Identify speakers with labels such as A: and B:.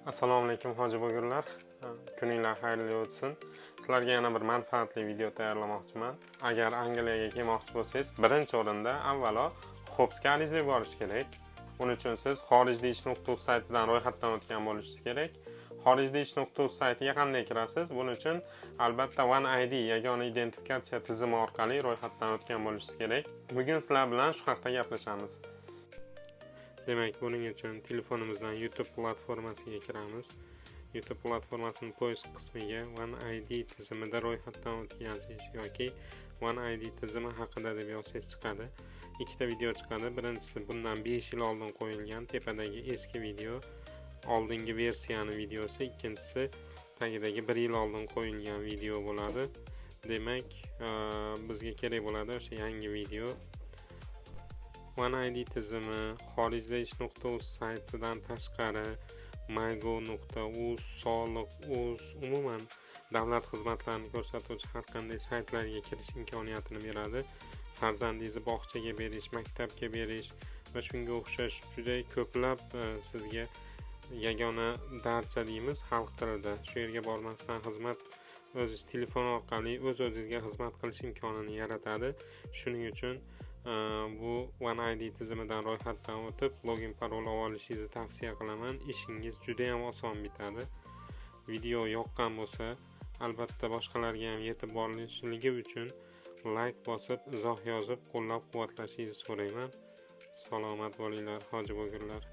A: Assalomu alaykum, hoji bugunlar. Kuninglar xayrli o'tsin. Sizlarga yana bir manfaatli video tayyorlamoqchiman. Agar Angliyaga kelmoqchi bo'lsangiz, birinchi o'rinda avvalo HOPSga ariza yuborish kerak. Buning uchun siz xorijda ish.uz saytidan ro'yxatdan o'tgan bo'lishingiz kerak. Xorijda ish.uz saytiga qanday kirasiz? Buning uchun albatta One ID, yagona identifikatsiya tizimi orqali ro'yxatdan o'tgan bo'lishingiz kerak. Bugun sizlar bilan shu haqda gaplashamiz. Demak, buning uchun telefonimizdan YouTube platformasiga kiramiz. YouTube platformasining поиск qismiga One ID tizimida ro'yxatdan o'tgansiz yoki One ID tizimi haqida deb yozsangiz chiqadi. Ikkita video chiqadi. Birinchisi bundan 5 yil oldin qo'yilgan tepadagi eski video, oldingi versiyani videosi, ikkinchisi tagidagi 1 yil oldin qo'yilgan video bo'ladi. Demak, bizga kerak bo'ladi o'sha yangi video. One ID tizimi xorijda ish.uz saytidan tashqari mygov.uz, soliq.uz, umuman davlat xizmatlarini ko'rsatuvchi har qanday saytlarga kirish imkoniyatini beradi. Farzandingizni bog'chaga berish, maktabga berish va shunga o'xshash juda ko'plab sizga yagona darcha deymiz xalq tilida. Shu yerga bormasdan xizmat, o'zingiz telefon orqali o'z o'zingizga xizmat qilish imkonini yaratadi. Shuning uchun bu One ID tizimidan ro'yxatdan o'tib, login, parol olib olishingizni tavsiya qilaman. Ishingiz juda ham oson bitadi. Video yoqqan bo'lsa, albatta boshqalarga ham yetib borishligi uchun layk bosib, izoh yozib, qo'llab quvvatlashingizni so'rayman. Salomat bo'linglar, hoji bo'lgunlar.